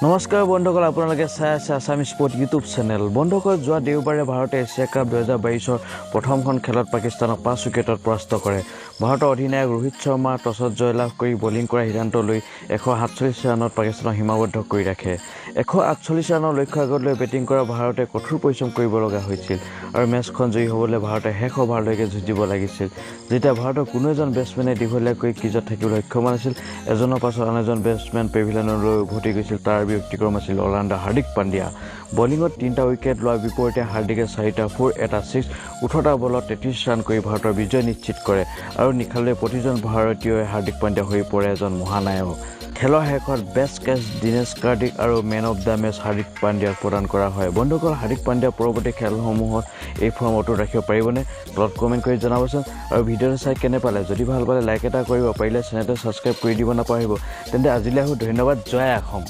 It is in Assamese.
নমস্কাৰ বন্ধুসকল, আপোনালোকে চাই আছে আছাম স্পৰ্ট ইউটিউব চেনেল। বন্ধুসকল, যোৱা দেওবাৰে ভাৰতে এছিয়া কাপ 2022ৰ প্ৰথমখন খেলত পাকিস্তানক 5 উইকেটত পৰাস্ত কৰে। ভাৰতৰ অধিনায়ক ৰোহিত শৰ্মা টছত জয়লাভ কৰি বলিং কৰাৰ সিদ্ধান্ত লৈ 148 ৰানত পাকিস্তানক সীমাবদ্ধ কৰি ৰাখে। 148 ৰানৰ লক্ষ্য আগত লৈ বেটিং কৰা ভাৰতে কঠোৰ পৰিশ্ৰম কৰিব লগা হৈছিল আৰু মেচখন জয়ী হ'বলৈ ভাৰতে শেষ অভাৰলৈকে যুঁজিব লাগিছিল। যেতিয়া ভাৰতৰ কোনো এজন বেটছমেনে দীঘলীয়াকৈ ক্ৰিজত থাকিবলৈ সক্ষম নাছিল, এজনৰ পাছত আন এজন বেটছমেন পেভিলিয়নলৈ উভতি গৈছিল। তাৰ ব্যতিক্ৰম আছিল অলৰাউণ্ডাৰ হাৰ্দিক পাণ্ডিয়া। বলিঙত তিনিটা উইকেট লোৱাৰ বিপৰীতে হাৰ্দিকে চাৰিটা ফ'ৰ, এটা ছিক্স, 18টা বলত 33 ৰান কৰি ভাৰতৰ বিজয় নিশ্চিত কৰে আৰু নিশালৈ প্ৰতিজন ভাৰতীয়ই হাৰ্দিক পাণ্ডিয়া হৈ পৰে এজন মহানায়ক। খেলৰ শেষত বেষ্ট কেচ দীনেশ কাৰ্তিক আৰু man of the match Hardik পাণ্ডিয়াক প্ৰদান কৰা হয়। বন্ধুসকল, হাৰ্দিক পাণ্ডিয়া পৰৱৰ্তী খেলসমূহত এই ফৰ্ম অটুট ৰাখিব পাৰিবনে? তলত কমেণ্ট কৰি জনাবচোন। আৰু ভিডিঅ'টো চাই কেনে পালে? যদি ভাল পালে লাইক এটা কৰিব, পাৰিলে চেনেলটো ছাবস্ক্ৰাইব কৰি দিব নাপাহৰিব। তেন্তে আজিলৈ আহোঁ, ধন্যবাদ, জয় অসম।